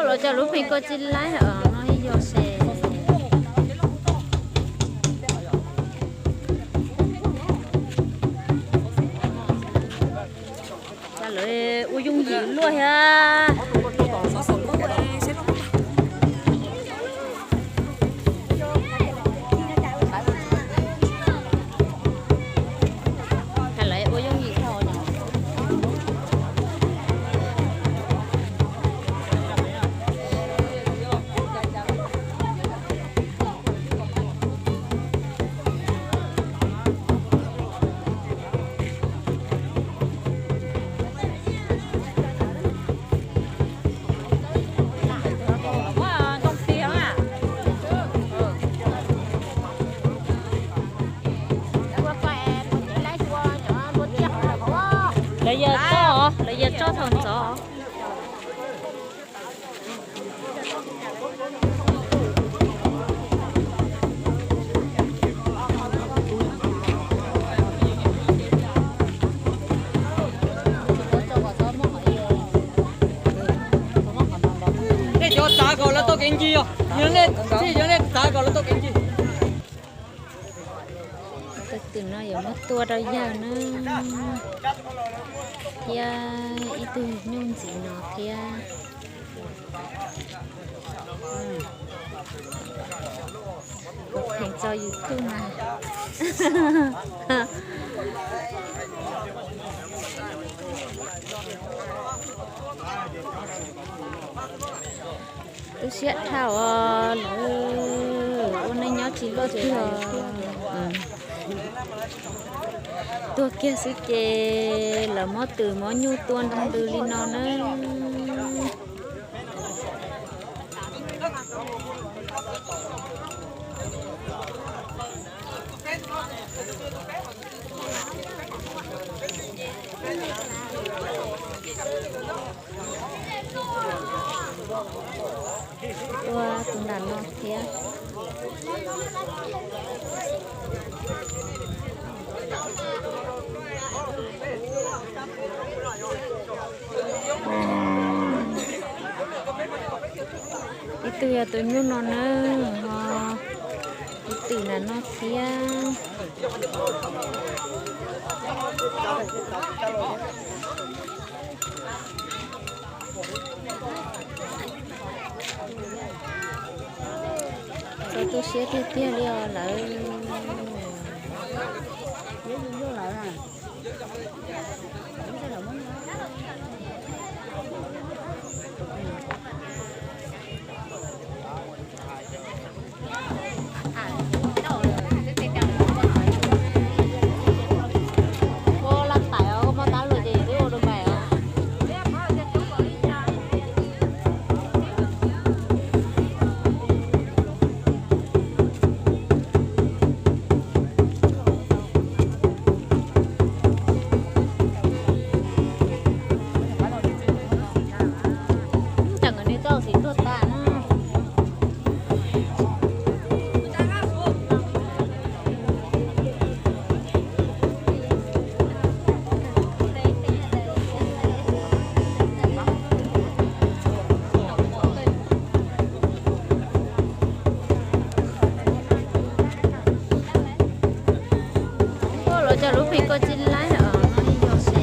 Los cov lub pheej koj tsis laib os, no yog se. Cas lawv ua yooj yim luaj thiab. Cas lawv ua yooj yim dhau no. Lawv yog tso, lawv yog tso thaum ntxov. Nej cov txav kom lawv tau kev ncig os, yog nej, yog nej txav kom lawv tau kev ncig. Tus twm no yuav muab tua rau yawg na, thiab ib tug nyuj ntxiv no thiab. Kuv pheej tso YouTube na. Tu siab dhau os, lawv ua neej nyob tsis luaj twg os. Tuag kiag xwb ces lawv muab twm muab nyuj tua nroo ntws li no na. Ua tus nram no thiab. Ib tug yog tus nyuj no na, ho ib tug nram no thiab. Txaus tu siab tiag tiag li os lawv. Tam sim no txoj xiv tuag tas na. Koj los cov lub pheej koj tsis laib os, no yog se.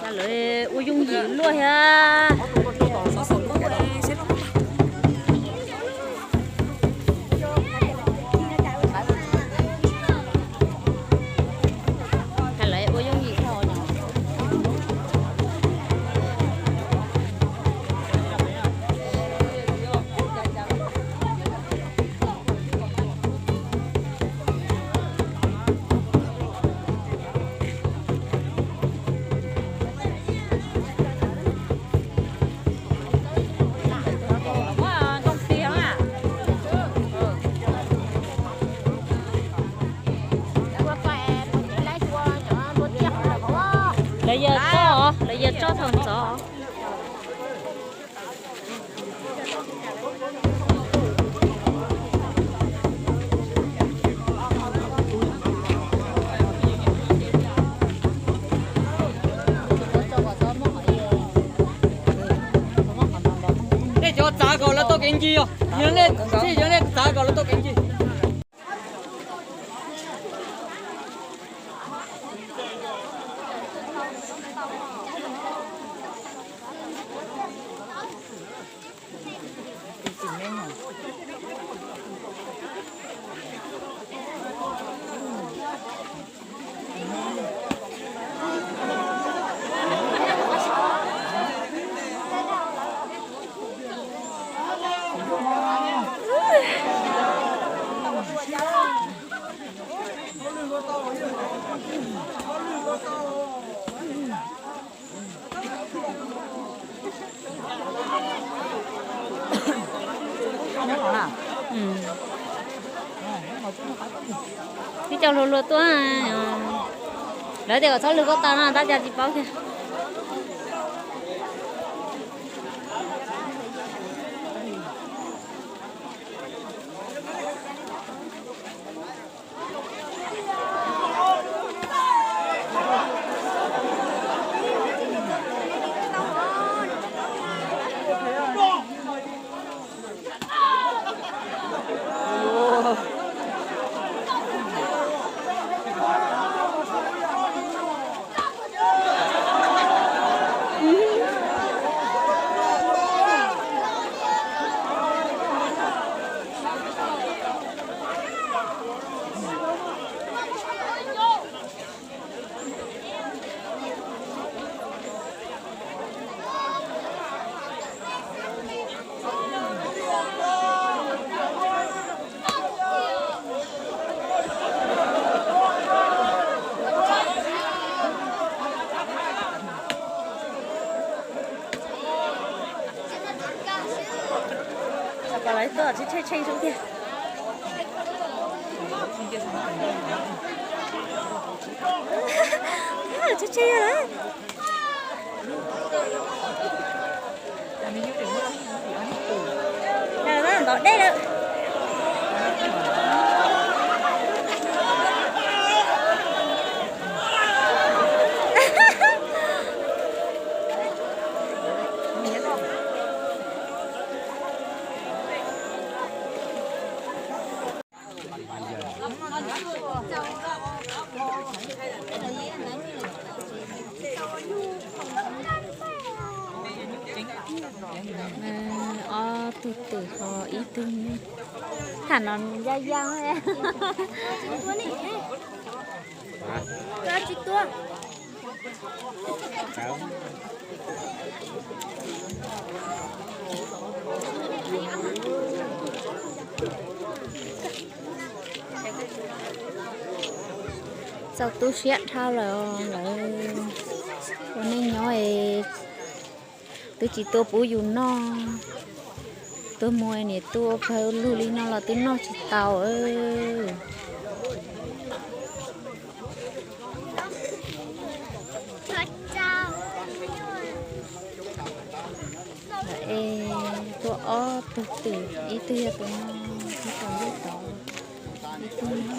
Cas lawv ua yooj yim luaj thiab. Cas lawv ua yooj yim dhau no. Lawv yog tso, lawv yog tso thaum ntxov. Kev ncig yog, yog nej, yog nej xav kom lawv tau kev ncig. Ib co hluas hluas tuaj, lawv tias kom txhob lwg koj tau no tab cas tsis paub tiag. Kom lawv tuaj tsheb tsheb zoo tiag. Tsheb tsheb lawm. Ntov dej lawm. Ob tug twm ho ib tug nyuj. Tham no ya ya. Tsis tuaj. Txaus tu siab dhau lawm, lawv ua neej nyob es twb tsis tua pub yus noj. Tuaj mus niam tuaj pawg lug li no los twb noj tsis tau. Es tuaj ob tug twm, ib tug yog tus no, ib tug yog tod, ib tug no.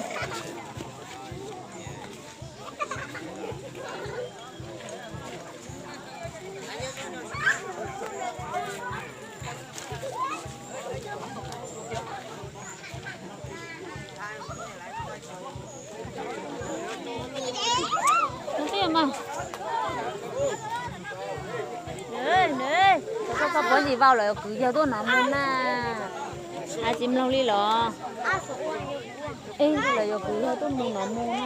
Txhob txhob puab ntsis vau lawm, kwv yawg tuaj nov mus na. Hais tsis mloog li los? Ej, lawv yuav kwv yawg tuaj mus nov mus na.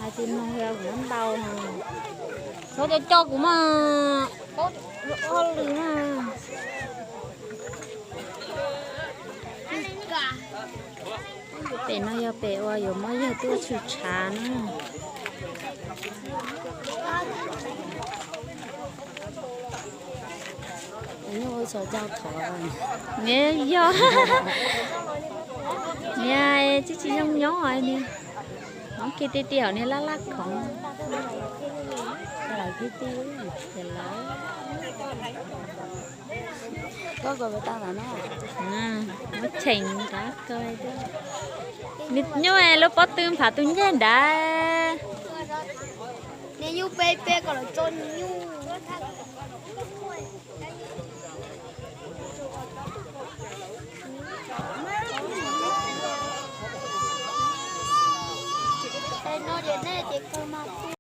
Hais tsis mloog li, kuv muab ntau. Txhob coj coj kuv mas, paub hauj lwm na. Pem no yog pem uas yuav muab yawg tuaj tshwm tshav na. Niam yog, niam tsis tsis zoo nyob niam. Hov kiag tiag tiag hov niag laj laj khoov. Muab cheem nrad ko. Nws nyuaj lub pob tw npham tus ncaig nrad. Nws nyuaj peb peb kom lawv tso nws nyuaj. Nej ces kawg mas.